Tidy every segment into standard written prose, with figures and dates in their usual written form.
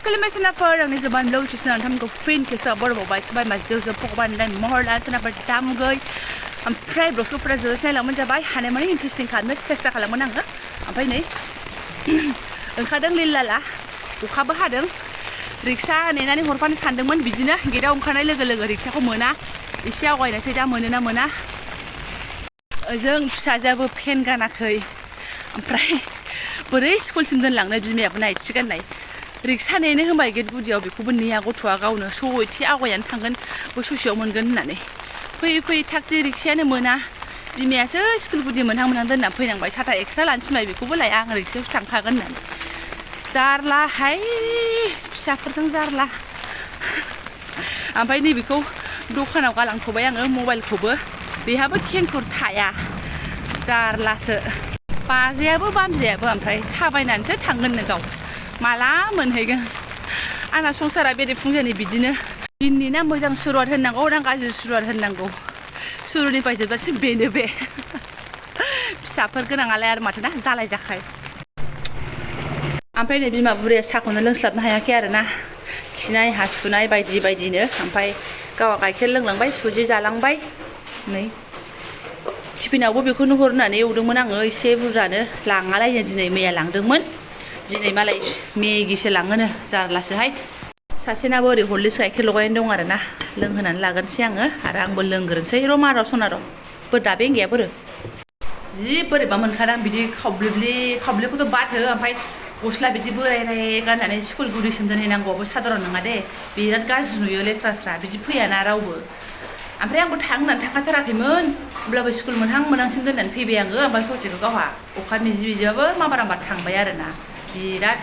खुलुमबाय सोनाफोर आंनि जोबानब्लग इउटुब थामखौ फिन खेबसेबाव बरावबाय सबाय माजियाव भगवान महर लान सोनाफोर दामगै ओमफ्राय ब्लगफोरा जोबोद नायलांमोन जाबाय हानायमानि इन्टारेस्टिं खालामनो सेस्था खालामोन आङो ओमफ्राय नै ओंखारदों लिलाला अखाबो हादों रिक्सा नेनानै हरफानो सानदोंमोन बिदिनो गेटआव ओंखारनाय लोगो लोगो रिक्साखौ मोना एसे आवगायनोसै दा मोनोना मोना ओजों फिसाजोआबो फेन गानाखै ओमफ्राय बोरै स्कुलसिम दोनलांनो बिमायाबो नायथि गाननाय रिक्सा नेनो होबाय गेट गुदियाव बेखौबो नेया गथ'आ गावनो एसे आवगायानो थांगोन बै ससेयाव मोनगोन होननानै फैयै फैयै थागथि रिक्सायानो मोना बिमायासो स्कुल गुदि मोनहां दोनना फैनांबाय साथा एक्सट्रा लानो थिनबाय बेखौबो लाया आं रिक्सायावसो थांखागोन होननानै जारलाहाय फिसाफोरजों जारला ओमफ्राय नैबेखौ दखानाव गालांथ'बाय आङो मबाइलखौबो बेहाबो खेंखुर थाया जारलासो बाजायाबो बामजायाबो ओमफ्राय थाबायनानैसो थांगोननो गाव माला मोनहैगोन आंना संसारा बेरेफुंजानि बिदिनो दिननि ना मोजां सुरुवात होननांगौ ना गाज्रि सुरुवात होननांगौ सुरुनिफ्राय जोबजासिम बेनो बे फिसाफोर गोनाङालाय आरो माथो ना जालाय जाखाय ओमफ्राय नै बिमा बुरैया साहाखौनो लोंस्लाबनो हायाखै आरोना खिनाय हासुनाय बायदि बायदिनो ओमफ्राय गावहा गाइखेर लोंलांबाय सुजि जालांबाय नै टिफिनावबो बेखौनो हर होननानै एवदोंमोन आङो एसे बुरजानो लाङालायनो दिनै मैया लांदोंमोन दिनै मालाय मेगिसो लाङोनो जारलासोहाय सासेनाबो ओरै हरलिक्स गाइखेर लगायनाय दं आरोना लोंहोनानै लागोनसै आङो आरो आंबो लोंग्रोनोसै र' मार' सनार' बोर दाबे एंगाया बोरो जि बोरैबा मोनखादां बिदि खावब्लेखौथ' बाथो ओमफ्राय गस्ला बिदि बोराय गाननानै स्कुल गुदिसिम दोनहैनांगौआबो साधारन नङा दे बिराद गाज्रि नुयो लेथ्राफ्रा बिदि फैयाना रावबो ओमफ्राय आंबो थां होननानै थांखाथाराखैमोन अब्लाबो स्कुल मोनहांसिम दोननानै फैबाय आङो ओमफ्राय ससेखौ गावहा अखा मिजिबाबो माबार थांबाय आरोना बिराद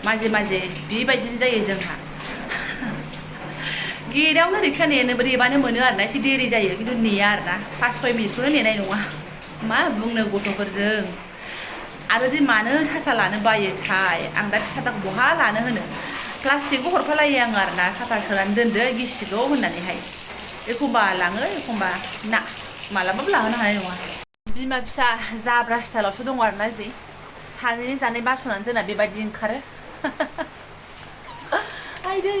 माजे बेबायदिनो जायो जोंहा गेटआवनो रिक्सा नेनो रेबानो मोनो आरोना एसे देरि जायो खिन्थु नेया आरोना 5-6 मिनिटखौनो नेनाय नङा मा बुंनो गथ'फोरजों आरो जे मानो साथा लानो बायोथाय आं दा साथाखौ बहा लानो होनो प्लास्टिकबो हरफालायो आङो आरोना साथा सोनानै दोनदो गिसिखौ होननानैहाय एखमबा लाङो एखमबा ना मालाबाबो लाहोनो हानाय नङा बिमा फिसा जाब्रा स्टाइलावसो दङ आरोना जि सानैनि जानाय बासनानो जोंना बेबायदि ओंखारो आइदै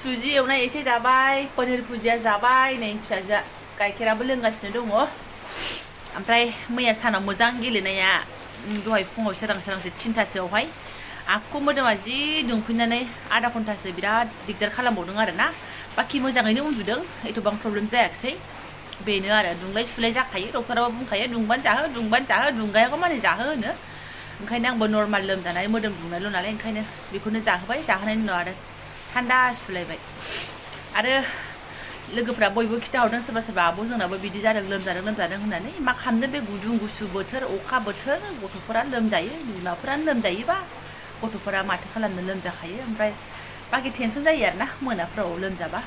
सुजि एवनाय एसे जाबाय पनिर भुजिया जाबाय नै फिसाजोआ गाइखेराबो लोंगासिनो दङ ओमफ्राय मैया सानाव मोजां गेलेनाया दहाय फुङाव सोरांसो 3थासोआवहाय आखु मोदोमा जि दुंफैनानै आधा घन्टासो बिराद दिगदार खालामबावदों आरोना बाखि मोजाङैनो उन्दुदों एथबां प्रब्लेम जायाखिसै बेनो आरो दुंलाय सुलाय जाखायो डक्टराबो बुंखायो दुंबानो जाहो दुंगायाखौ माने जाहो होनो ओंखायनो आंबो नर्माल लोमजानाय मोदोम दुंनायल' नालाय ओंखायनो बेखौनो जाहोबाय जाहोनायनि उनाव आरो थान्दा सुलायबाय आरो लोगोफ्रा बयबो खिथाहरदों सोरबा आब' जोंनाबो बिदि जादों लोमजादों होननानै मा खालामनो बे गुदुं गुसु बोथोर अखा बोथोर गथ'फोरा लोमजायो बिमाफोरानो लोमजायोबा गथ'फोरा माथो खालामनो लोमजाखायो ओमफ्राय बाखि टेनसन जायो आरोना मोनाफ्राव लोमजाबा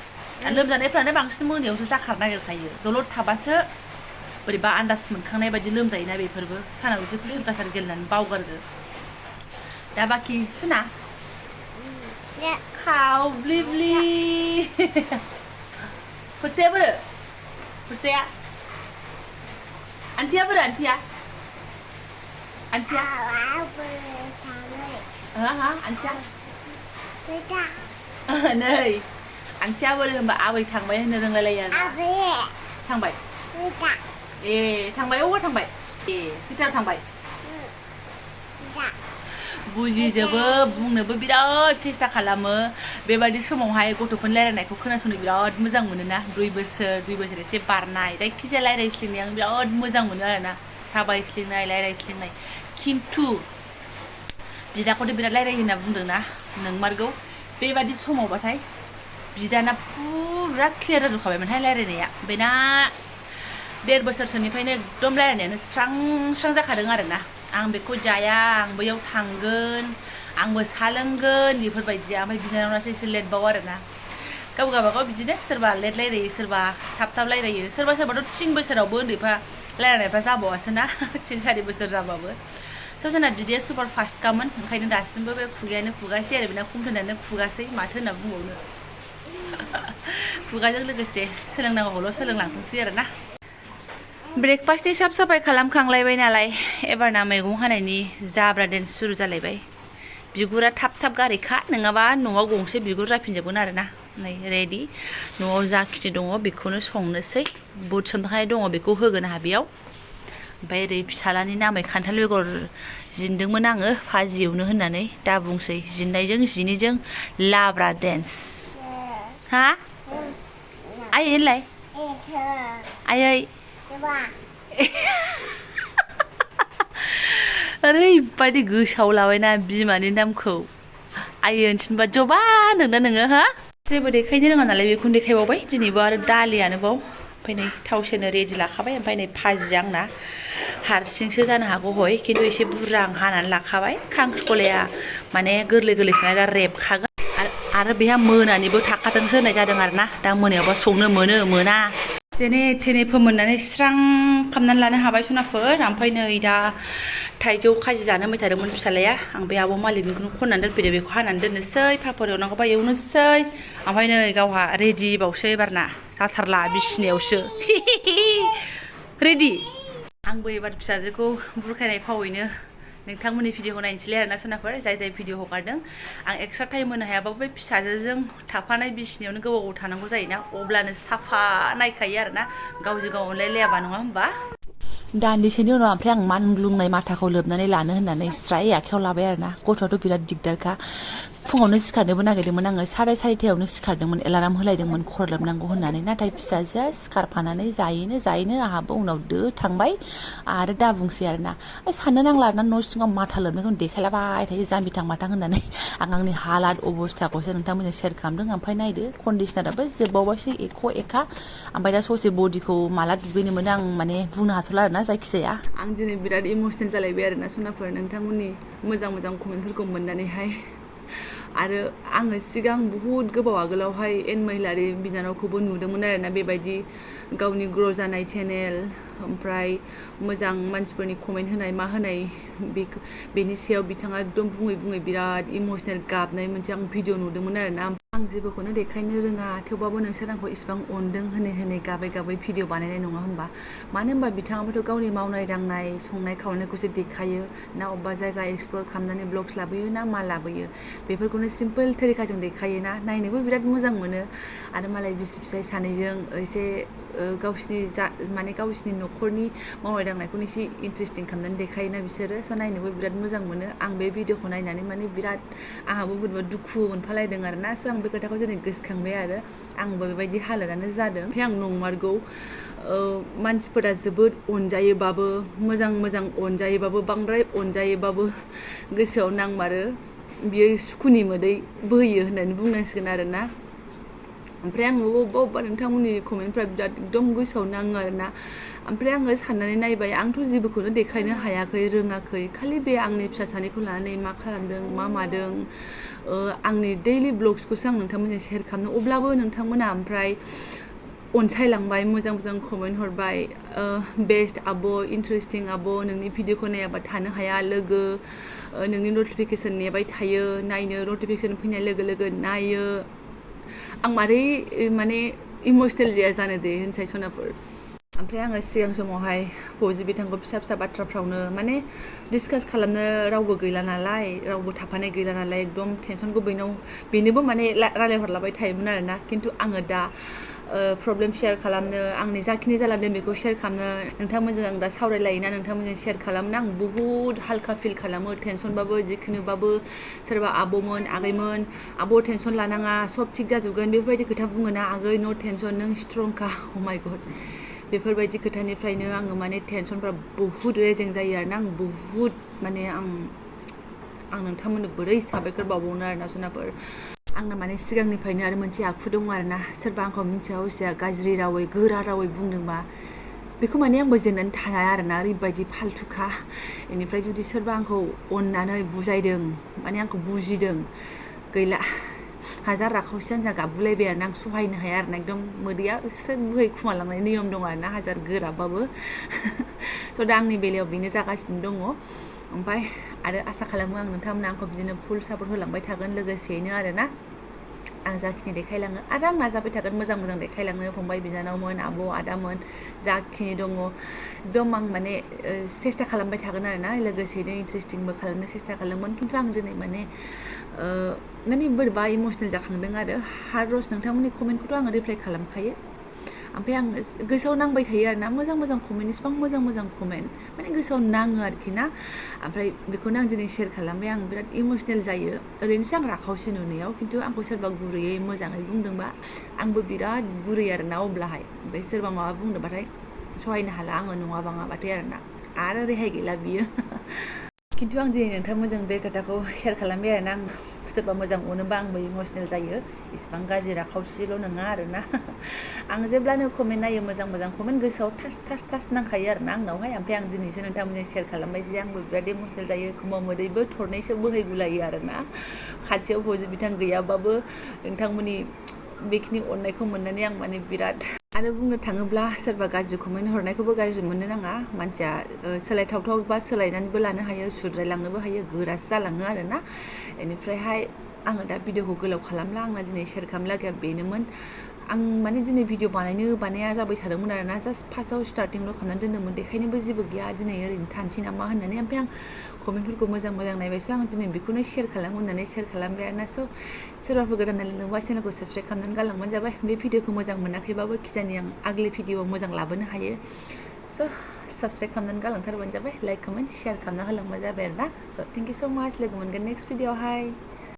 लोमजानायफ्रानो बांसिन मोनायावसो जाखार नागिरखायो दलद थाबासो बोरैबा आन्दाज मोनखांनाय बायदि लोमजायोना बेफोरबो सानाव एसे खुसुर कासार गेलेनानै बावगारदो दा बाखि सुना खावब्लिब्लि फोथाया बोरो फोथाया आन्टिया बोरो आन्टिया आन्टिया आन्टिया नै आन्टिया बोरो होनबा आबै थांबाय होननो रोंलायलायो आरो थांबाय ए थांबाय अबाव थांबाय ए खैथायाव थांबाय बुजिजोबो बुंनोबो बिराद सेस्था खालामो बेबायदि समावहाय गथ'फोरनि रायलायनायखौ खोनासंनो बिराद मोजां मोनोना 2 बोसोर एसे बारनाय जायखिजाया रायज्लायस्लिंनाय आं बिराद मोजां मोनो आरोना थाबायस्लिंनाय रायज्लायस्लिंनाय खिन्थु बिदाखौथ' बिराद रायज्लायो होनना बुंदोंना नोंमारगौ बेबायदि समावबाथाय बिदाना फुरा क्लियार जाजोबखाबायमोनहाय रायलायनाया बेना 1.5 बोसोरसोनिफ्रायनो एकदम रायलायनायानो स्रां जाखादों आरोना आं बेखौ जाया आं बैयाव थांगोन आंबो सा लोंगोन बेफोरबायदिया ओमफ्राय बिनानावनासो एसे लेटबाव आरोना गावबागाव बिदिनो सोरबा लेट रायलायो सोरबा थाब रायलायो सोरबाथ' 3 बोसोरावबो उन्दैफ्रा रायलायनायफ्रा जाबावासोना 3-4 बोसोर जाबाबो स' जोंना बिदिया सुपार फास्टखामोन ओंखायनो दासिमबो बे खुगायानो खुगासै आरो बेना कमप्लेनानो खुगासै माथो होनना बुंबावनो खुगाजों लोगोसे सोलोंनांगौल' सोलोंलांथोंसै आरोना ब्रेकफास्टनि साफ साफाय खालामखांलायबाय नालाय एबारना मैगं हानायनि जाब्रा देन सुरु जालायबाय बिगुरा थाब थाब गारैखा नङाबा न'आव गंसे बिगुर जाफिनजोबगोन आरोना नै रेडि न'आव जाखिनि दङ बेखौनो संनोसै बुट सोमखानाय दङ बेखौ होगोन आंहा बेयाव ओमफ्राय ओरै फिसालानि नामै खान्थाल बेगर जिनदोंमोन आङो भाजि एवनो होननानै दा बुंसै जिननायजों जिनिजों लाब्रा डेन्स हा आयै होनलाय आयै ओरैबायदि गोसोआव लाबायना बिमानि नामखौ आयै होनसिनबा जबा होनदोंना नोङो हा जेबो देखायनो रोङा नालाय बेखौनो देखायबावबाय दिनैबो आरो दालियानो बाव ओमफ्राय नै थाव सेरनो रेडि लाखाबाय ओमफ्राय नै भाजिया आंना हारसिंसो जानो हागौ हय खिन्थु एसे बुरजा आं हानानै लाखाबाय खांख्रिखलाया माने गोरलै गोरलैसो दा रेबखागोन आरो बेहा मोनानिबो थाखाथोंसो होननाय जादों आरोना दा मोनायावबा संनो मोना जेने थेने फोमोननानै स्रां खालामनानै लानो हाबाय सनाफोर ओमफ्राय नै दा थाइजौ खाजि जानो होनबाय थादोंमोन फिसालाया आं बे आब' मालिकनिखौनो खननानै दोनफैदो बेखौ हानानै दोननोसै पापर एवनांगौबा एवनोसै ओमफ्राय नै गावहा रेडि बावसै एबारना जाथारला बिसिनायावसो रेडि आंबो एबार फिसाजोखौ बुरखायनाय फावैनो नोंथांमोननि भिडिअखौ नायनोसैलाय आरोना सनाफोर जाय भिडिअ हगारदों आं एक्सट्रा टाइम होनो हायाबाबो बे फिसाजोजों थाफानाय बिसिनायावनो गोबाव थानांगौ जायोना अब्लानो साफा नायखायो आरोना गावजों गाव अनलायलायाबा नङा होमबा दान्दिसेनि उनाव ओमफ्राय आं मानग्लुंनाय माथाखौ लोबनानै लानो होननानै स्राय आखायाव लाबाय आरोना गथ'आथ' बिराद दिगदारखा फुङावनो सिखारनोबो नागिरदोंमोन आङो 4:30 सिखारदोंमोन एलार्म होलायदोंमोन खर' लोबनांगौ होननानै नाथाय फिसाजोआ सिखारफानानै जायैनो आंहाबो उनाव थांबाय आरो दा बुंसै आरोना साननो नांला आरोना न' सिङाव माथा लोबनायखौ देखायलाबाय थायो जाम्बि थां माथां होननानै आं आंनि हालाद अबस्थाखौसो नोंथांमोनजों शेयार खालामदों ओमफ्राय नायदो कन्डिशनाराबो जोबबावबायसो एख' ओमफ्राय दा ससे बडिखौ माला दुगैनो मोनो आं माने बुंनो हाथ'ला आरोना जायखिजाया आं दिनै बिराद इमसनेल जालायबाय आरोना सनाफोर नोंथांमोननि मोजां कमेन्टफोरखौ मोननानैहाय आरो आङो सिगां बुहुद गोबाव आगोलावहाय महिलारि बिनानावखौबो नुदोंमोन आरोना बेबायदि गावनि ग्र' जानाय चेनेल ओमफ्राय मोजां मानसिफोरनि कमेन्ट होनाय मा होनाय बेनि सायाव बिथाङा एकदम बुङै बिराद इमसनेल गाबनाय मोनसे आं भिडिअ नुदोंमोन आरोना आं जेबोखौनो देखायनो रोङा थेवबाबो नोंसोर आंखौ इसिबां अनदों होनै गाबै भिडिअ बानायनाय नङा होमबा मानो होनबा बिथाङाबोथ' गावनि मावनाय दांनाय संनाय खावनायखौसो देखायो ना अबेबा जायगा एक्सप्लर खालामनानै ब्लग्स लाबोयो ना मा लाबोयो बेफोरखौनो सिम्पोल तरिकाजों देखायो ना नायनोबो बिराद मोजां मोनो आरो मालाय बिसि फिसाय सानैजों एसे गावसिनि माने गावसिनि न'खरनि मावनाय दांनायखौनो एसे इन्टारेस्टिं खालामनानै देखायोना बिसोरो स' नायनोबो बिराद मोजां मोनो आं बे भिडिअखौ नायनानै माने बिराद आंहाबो बोरैबा दुखु मोनफालायदों आरोना स' आं बे खोथाखौ दिनै गोसोखांबाय आरो आंबो बेबायदि हालोदानो जादों ओमफ्राय आं नंमारगौ मानसिफोरा जोबोद अनजायोबाबो मोजां अनजायोबाबो बांद्राय अनजायोबाबो गोसोआव नांमारो बियो सुखुनि मोदै बोयो होननानै बुंनांसिगोन आरोना ओमफ्राय आङो अबेबा नोंथांमोननि कमेन्टफ्रा बिराद एकदम गोसोआव नाङो आरोना ओमफ्राय आङो साननानै नायबाय आंथ' जेबोखौनो देखायनो हायाखै रोङाखै खालि बे आंनि फिसा सानैखौ लानानै मा खालामदों मा मादों आंनि दैलि ब्लग्सखौसो आं नोंथांमोनजों शेयार खालामदों अब्लाबो नोंथांमोना ओमफ्राय अनसायलांबाय मोजां कमेन्ट हरबाय बेस्ट आब' इन्टारेस्टिं आब' नोंनि भिडिअखौ नायाबा थानो हाया लोगो नोंनि नटिफिकेसन नेबाय थायो नायनो नटिफिकेसन फैनाय लोगो नायो आं मारै माने इमसनेल जाया जानो दे होनसाय सनाफोर ओमफ्राय आङो सिगां समावहाय फौजि बिथांखौ फिसा बाथ्राफ्रावनो माने डिसकास खालामनो रावबो गैला नालाय रावबो थाफानाय गैला नालाय एकदम टेनसनखौ बेनोबो माने रायलायहरलाबाय थायोमोन आरोना खिन्थु आङो दा प्रब्लेम शेयार खालामनो आंनि जाखिनि जालांदों बेखौ शेयार खालामनो नोंथांमोनजों आं दा सावरायलायोना नोंथांमोनजों शेयार खालामनो आं बुहुद हालका फिल खालामो टेनसनबाबो जिखुनुबाबो सोरबा आब'मोन आगैमोन आब' टेनसन लानाङा सब थिग जाजोबगोन बेफोरबायदि खोथा बुङोना आगै नो टेनसन नों स्ट्रंखा अ माय गड बेफोरबायदि खोथानिफ्रायनो आङो माने टेनसनफ्रा बुहुद रेजें जायो आरोना आं बुहुद माने आं नोंथांमोननो बोरै साबायखर बावबावनो आरोना सनाफोर आंना माने सिगांनिफ्रायनो आरो मोनसे आखु दङ आरोना सोरबा आंखौ मिन्थिया हसिया गाज्रि रावै गोरा रावै बुंदोंबा बेखौ माने आंबो जेननानै थाया आरोना ओरैबायदि फाल्थुखा बेनिफ्राय जुदि सोरबा आंखौ अननानै बुजायदों माने आंखौ बुजिदों गैला हाजार राखावसियानो जा गाबगुलायबाय आरोना आं सहायनो हाया आरोना एकदम मोदैया स्रोद बोहैखुमालांनाय नियम दङ आरोना हाजार गोराबाबो थ' दा आंनि बेलायाव बेनो जागासिनो दङ ओमफ्राय आरो आसा खालामो आं नोंथांमोना आंखौ बिदिनो फुल सापर्ट होलांबाय थागोन लोगोसेयैनो आरोना आं जाखिनि देखायलाङो आरो आं नाजाबाय थागोन मोजां मोजां देखायलांनो फंबाय बिनानावमोन आब' आदामोन जाखिनि दङ एकदम आं माने सेस्था खालामबाय थागोन आरोना लोगोसेनो इन्टारेस्टिंबो खालामनो सेस्था खालामगोन खिन्थु आं दिनै माने बोरैबा इमसनेल जाखांदों आरो हार रस नोंथांमोननि कमेन्टखौथ' आङो रिप्लाइ खालामखायो ओमफ्राय आं गोसोआव नांबाय थायो आरोना मोजां मोजां कमेन्ट इसिबां मोजां मोजां कमेन्ट माने गोसोआव नाङो आरोखि ना ओमफ्राय बेखौनो आं दिनै शेयार खालामबाय आं बिराद इमसनेल जायो ओरैनोसो आं राखावसि नुनायाव खिन्थु आंखौ सोरबा गुरैयै मोजाङै बुंदोंबा आंबो बिराद गुरै आरोना अब्लाहाय ओमफ्राय सोरबा माबा बुंदोंबाथाय सहायनो हाला आङो नङा बाङाबाथाय आरोना आरो रेहाय गैला बियो खिन्थु आं दिनै नोंथांमोनजों बे खोथाखौ शेयार खालामबाय आरोना आं सोरबा मोजां मोनोबा आंबो इमसनेल जायो इसिबां गाज्रि राखावसिल' नङा आरोना आं जेब्लानो कमेन्ट नायो मोजां मोजां कमेन्ट गोसोआव थास नांखायो आरोना आंनावहाय ओमफ्राय आं दिनैसो नोंथांमोनजों शेयार खालामबाय जे आंबो बिराद इमसनेल जायो एखमबा मोदैबो थरनैसो बोहैगुलायो आरोना खाथियाव हजों बिथां गैयाबाबो नोंथांमोननि बेखिनि अननायखौ मोननानै आं माने बिराद आरो बुंनो थाङोब्ला सोरबा गाज्रि कमेन्ट हरनायखौबो गाज्रि मोननो नाङा मानसिया सोलायथावथाव बा सोलायनानैबो लानो हायो सुद्रायलांनोबो हायो गोरासो जालाङो आरोना बेनिफ्रायहाय आङो दा भिडिअखौ गोलाव खालामला आंना दिनै शेयार खालामलागाया बेनोमोन आं माने दिनै भिडिअ बानाया जाबाय थादोंमोन आरोना जास्ट फार्स्टआव स्टार्टिंल' खालामनानै दोनदोंमोन देखायनोबो जेबो गैया दिनै ओरैनो थानोसै नामा होननानै ओमफ्राय आं कमेन्टफोरखौ मोजां नायबायसो आं दिनै बेखौनो शेयार खालामो होननानै शेयार खालामबाय आरोना स' सोरबाफोर गोदान नायलांदोंबा चेनेलखौ साबसक्राइब खालामनानै गालांबानो जाबाय बे भिडिअखौ मोजां मोनाखैबाबो खिजानि आं आगलि भिडिअ मोजां लाबोनो हायो स' साबसक्राइब खालामनानै गालांथारबानो जाबाय लाइक कमेन्ट शेयार खालामना होलांबानो जाबाय आरोना स' थेंक इउ स' माच लोगो मोनगोन नेक्स्ट भिडिअआवहाय